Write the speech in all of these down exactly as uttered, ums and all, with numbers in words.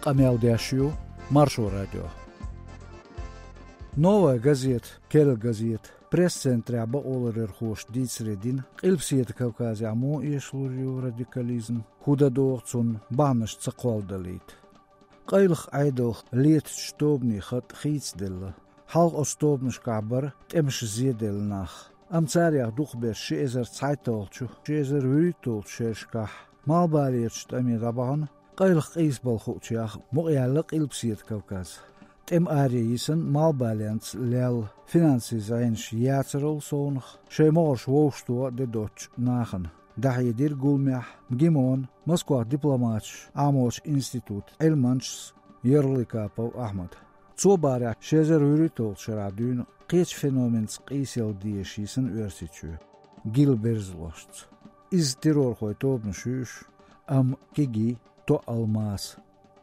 Къамел деш ю Маршо радио. «Новая газета», «Керла газета» пресс-центрехь бакъоларъярхоша дийцаре дина Къилбаседа Кавказехь муха эшалур ю радикализм, хӀун дан догӀу цунна, бахьанаш ца кхолладалийта. Къайлаха Ӏедалх летачу тобанийн хатӀ хийцаделла. Хьалха оцу тобанашкахь бара тӀемаша зеделла нах. Амма царех дукхахберш ши эзар цхьайтталгӀачу, ши эзар вуьрхӀитталгӀачу шерашкахь Малхбалерчу тӀаме дӀабахана, къайлаха къийсабала хуучех мукъаяьлла Къилбаседа Кавказ. ТӀема аре йисина Малхбаленца лелла финансийн зӀенаш яцарал совнах, шайн могӀарш вовшахтоха де доцучу нахана, дӀахьедира гуламехь МГИМОн, Москвахь дипломаташ Ӏамочу институтан Ӏилманчас Ярлыкапов Ахьмада. Цо бахарехь, ши эзар вуьрхӀитталгӀачу шарахь дуьйна кхечу феноменца къийсаделла дезаш йисина Оьрсийчоь, гила берзалошца. Иза террорхойн тобанаш ю уьш, амма кегий, тоъал маса.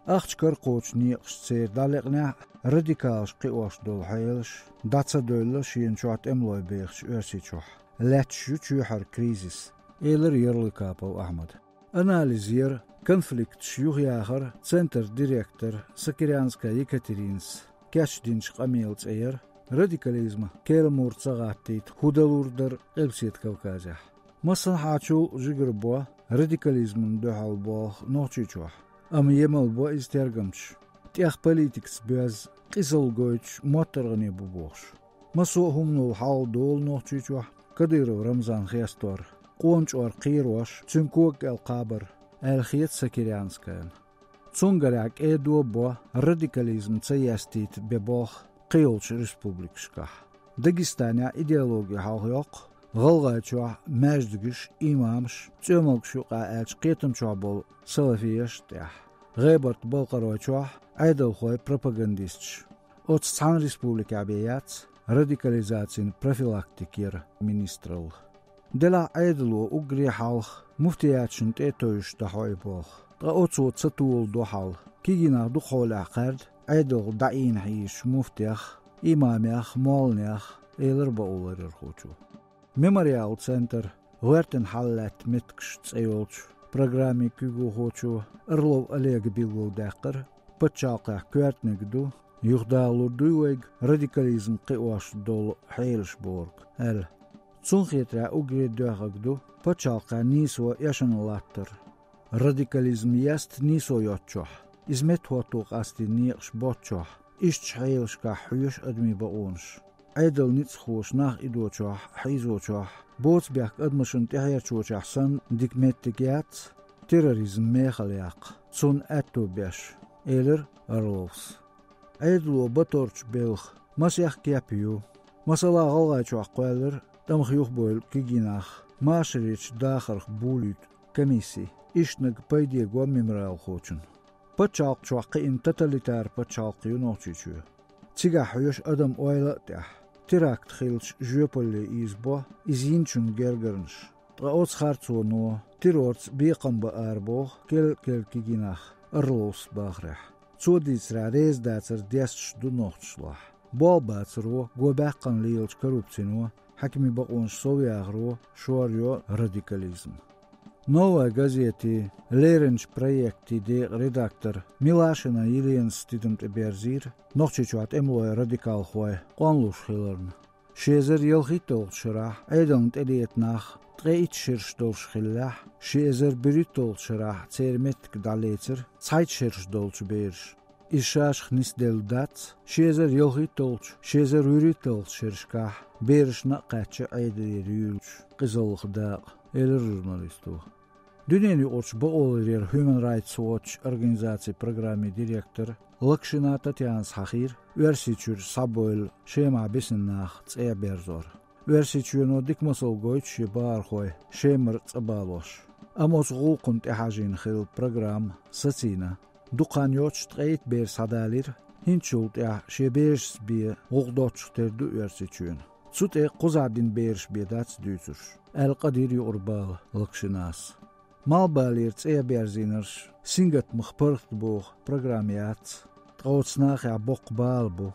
Ахча каракхочу некъашца церан дӀалекънехь а, радикалаш кхиош долу хьелаш дӀа ца девлла шена чохь тӀемалой бехачу Оьрсийчохь. Лаьтташ ю чоьхьара кризис, элира Ярлыкапов Ахьмада. Анализ яра, конфликташ юхаяхаран центран директор Сокирянская Екатеринас кечдинчу къамелан цӀе яра «Радикализма керла мур ца гӀаттийта хӀун далур дара Къилбаседа Кавказехь». Массанхьачул жигара бо радикализмана дуьхьал болх Нохчийчохь, амма емал бо иза тергамчаша, тӀех политикаца боьзна, къизалла гойтуш моттаргӀане бу бохуш. Массо а хӀуманал хьалха долу Нохчийчохь Кадыров Рамзан хестор, къона чӀор кхерош, цуьнан кога кӀел кхабар, аьлла хета Сокирянскаяна. Цуьнан гарехь кӀеда бо радикализм ца естийта бен болх кхийолчу республикашкахь. Дагестанехь идеологи хьалхайоккху ГӀалгӀайчохь маьждигаш, имамаш, цӀоьмалгаш юкъахь аьллачу кхетам чохь болу салафеш а тӀехь, ГӀебарта-Балкхаройчохь Ӏедалхой, пропагандисташ. Оцу цхьана республикехь бен яц радикализацин профилактика яра министралла. Делахь Ӏедало уггаре хьалха муфтияташна тӀе а тевжаш дӀахьо и болх. Ткъа оцо ца толадо хьал, кегий нах дукха хьолехь кхаьрда Ӏедалх дӀаийна хьийзачу муфтех, имамех, молланех, элира бакъоларъярхочо. «Мемориал» центр «ГӀоьртина хьал лаьтта меттигаш» цӀе йолчу программин куьйгалхочо Орлов Олега билгалдаьккхира, пачхьалкхехь коьртаниг ду, юхадахалур дуй вайга радикализм кхиош долу хьелаш бохург, аьлла. Цунна хетарехь, уггаре доьхнарг ду пачхьалкхехь нийсо эшна латтар. Радикализм еста нийсо йоцчохь, иза меттахӀотто къастийна некъаш боцчохь, ишттачу хьелашкахь хьоьшу адамийн бакъонаш. Ӏедалан ницкъахоша нах идочохь, хьийзочохь, боцу бехк адамашна тӀехьерчочохь санна дика меттиг яц терроризм мехала яккха, цунна аьтто беш, элира Орловс. Ӏедало баторчу белхан масех кеп ю. Масала, ГӀалгӀайчохь кхоьллира тӀамах юхабевлла кегий нах машаречу дахарх болуьйту комисси, ишттаниг пайде го мемориалхочунна. Пачхьалкх чохь кхиъна тоталитар пачхьалкх ю Нохчийчоь. Цигахь хьоьшу адаман ойла а тӀехь, теракт хилча жоьпалле ийзабо иза йинчун гергарнаш. Ткъа оцу харцоно террорца бекхам бан арабоху керла-керла кегий нах, Орловс бахарехь. Цо дийцарехь, реза дацар десташ ду нохчашлахь. Болх бацаро, го баьккхина лелачу коррупцино, хьаькамийн бакъонаш совъяхаро шорйо радикализм. «Новая газетин» леринчу проектийн декъан редактор Милашина Еленас тидам тӀеберзийра Нохчийчохь тӀемалой, радикалхой къонлуш хиларна. Ши эзар ялхитталгӀачу шарахь Ӏедална тӀелета нах ткъе итт шераш долуш хиллехь, ши эзар берхӀитталгӀачу шарахь церан меттиг дӀалецира цхьайтта шераш долчу бераша. Иза ша-шех нисделла дац ши эзар ялхитталгӀачу, ши эзар вуьрхӀитталгӀачу шерашкахь берашна а кхаьчна Ӏедалера юьйлучу къизаллах дакъа, элира журналисто. Дуьненаюкъарчу бакъоларъяран Human Rights Watch организацин программин директор Локшина Татьянас хьахийра Оьрсийчуьра схьабевлла Шемахь бисина нах цӀа берзор. Оьрсийчоьно дика масал гойту шен бахархой Шемара цӀа балош. Амма оцу гӀуллакхна тӀехьажийна хилла программа сацийна. Дукха хан йоццуш ткъе итт бер схьадалийра, хӀинцачул тӀаьхьа шен берашца бен гӀуллакх доцчух тера ду Оьрсийчоьнан. Цу тӀе кхузахь дина бераш бен дац дуьйцурш, аьлла къадийра юкъара бала Локшинас. Малхбалера цӀа берзийнарш сингаттамах паргӀатбоху программа яц, ткъа оцу нахехь боккха бала бу.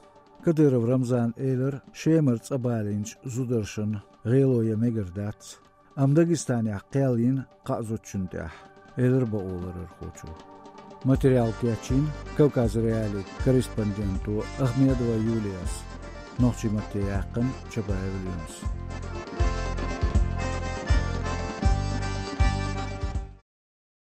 Кадыров Рамзана элира, Шемара цӀа балийначу зударшна гӀело ян мегар дац. Амма Дагестанехь кхел йина кхаа зудчунна тӀехь, элира бакъоларъярхочо. Материал кечйина Кавказ.Реалиин корреспонденто Ахмедова Юлияс. Нохчийн матте яьккхина Чабаев Юнус.